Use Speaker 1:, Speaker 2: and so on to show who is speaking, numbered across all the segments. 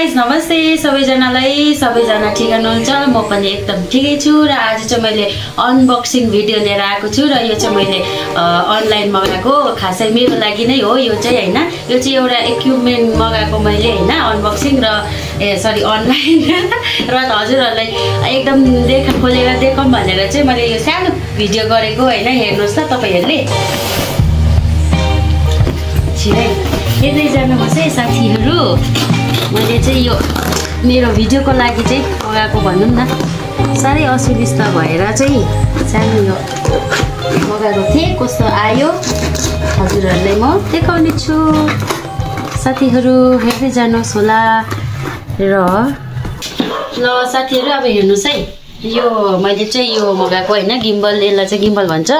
Speaker 1: guys नमस्ते सबैजना ठिक हुनुहुन्छ म पनि एकदम ठिकै छु र आज चाहिँ मैले अनबक्सिङ भिडियो लिएर आएको छु र यो चाहिँ मैले अनलाइन मगाएको खासै मेरो लागि नै हो यो चाहिँ हैन यो चाहिँ एउटा इक्विपमेन्ट मगाएको मैले हैन अनबक्सिङ र सरी अनलाइन र हजुरहरुलाई एकदम खोलेर देखाउँ भनेर चाहिँ मैले यो सानो भिडियो गरेको हैन हेर्नुस् त तपाईहरुले छिरै हेर्दै जानुहोस् है साथीहरु मैले चाहिँ यो मेरो भिडियोको लागि चाहिँ मगाएको भनौं न सारै असुविस्ता भएर चाहिँ सानो यो मगाएको थिए कस्तो आयो हजुरहरुलाई म देखाउने छु साथीहरु हेर्दै जानुहोस् होला र ल साथीहरु अब हेर्नुस् है यो मैले चाहिँ यो मगाएको हैन गिम्बल यसलाई चाहिँ गिम्बल भन्छ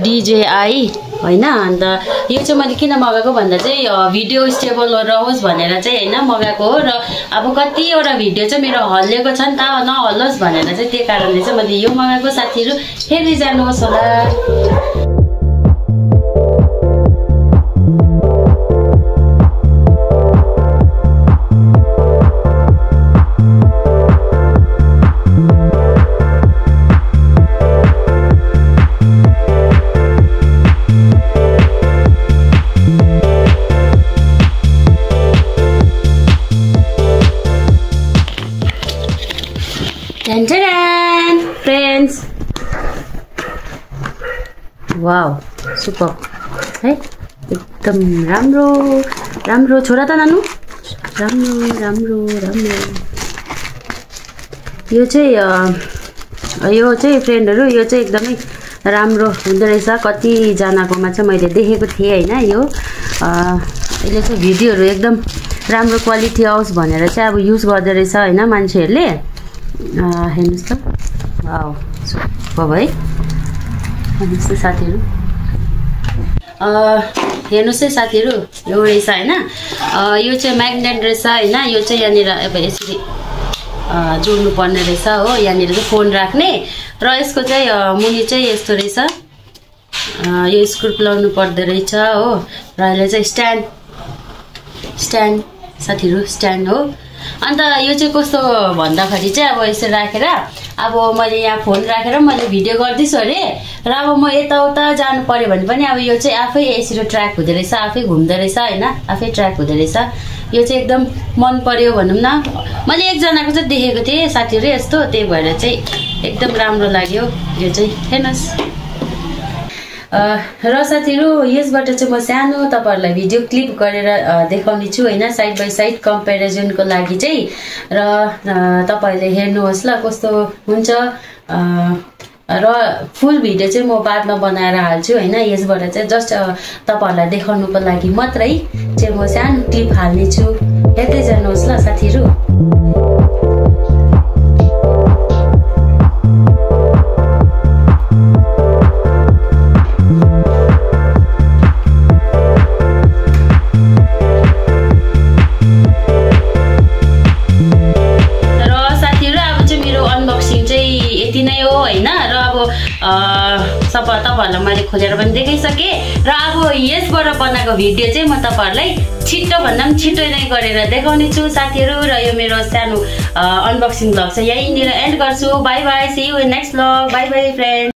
Speaker 1: DJI हैन अन्त यो चाहिँ मैले किन मगाएको भन्दा चाहिँ भिडियो स्टेबल रहोस् भनेर चाहिँ हैन मगाएको हो र अब कतिवटा भिडियो चाहिँ मेरो हल्लेको छ नि त नहल्लोस् भनेर चाहिँ त्यही कारणले चाहिँ मैले यो मगाएको साथीहरु हेर्दै जानुहोस् होला फ्रेंड्स वाओ सुपर है एकदम राम्रो छोरा त नानु राम्रो यो चाहिँ फ्रेन्डहरु यो चाहिँ एकदमै राम्रो हुँदो रहेछ कति जनाकोमा चाहिँ मैले देखेको थिए हैन यो अहिले चाहिँ भिडियोहरु एकदम राम्रो क्वालिटी आओस् भनेर चाहिँ अब युज गर्दै रहेछ हैन मान्छेहरुले हेर्नुस् त वाउ सुपर है हेर्नुस् साथीहरु हेर्नुस् है साथीहरु यो रहेछ हैन यो चाहिँ म्याग्नेट रहेछ हैन यो चाहिँ यहाँनिर अब यसरी जोड्नु पर्ने रहेछ हो यहाँनिर चाहिँ फोन राख्ने र यसको चाहिँ मुनि चाहिँ यस्तो रहेछ यो स्क्रू लाउनु पर्दो रहेछ हो र यसले चाहिँ स्ट्यान्ड साथीहरु स्ट्यान्ड हो अन्त यो चाहिँ कस्तो भन्दाखेरि चाहिँ अब यसरी राखेर अब मैले यहाँ फोन राखेर मैले भिडियो गर्दैछु अरे र अब म यताउता जानु पर्यो भने पनि अब यो चाहिँ आफै यसरी ट्र्याक हुँदै रहेछ आफै घुम्दै रहेछ हैन आफै ट्र्याक हुँदै रहेछ यो चाहिँ एकदम मन पर्यो भनौं न मैले एकजनाको चाहिँ देखेको थिएँ साथीहरु यस्तो त्यही भएर चाहिँ एकदम राम्रो लाग्यो यो चाहिँ हेर्नुस् र साथीहरु यसबाट चाहिँ म सानो तपाईहरुलाई भिडियो क्लिप गरेर देखाउने छु हैन साइड बाइ साइड कम्पेरिजनको लागि चाहिँ र तपाईहरुले हेर्नुहोस् ल कस्तो हुन्छ र फुल भिडियो चाहिँ म बादमा बनाएर हाल्छु हैन यसबाट चाहिँ जस्ट तपाईहरुलाई देखाउनुको लागि मात्रै चाहिँ म सानो क्लिप हाल्ने छु हेर्दै जानुहोस् ल साथीहरु तपाईहरुलाई मैले खोलेर पनि देखाइसके र अब यसबाट बनाएको भिडियो चाहिँ म तपाईहरुलाई छिट्टो भन्दा पनि छिट्टो नै गरेर देखाउने छु साथीहरु र यो मेरो सानो अनबक्सिङ भ्लग चाहिँ यहीँनिर एन्ड गर्छु bye bye C you in next vlog bye bye friends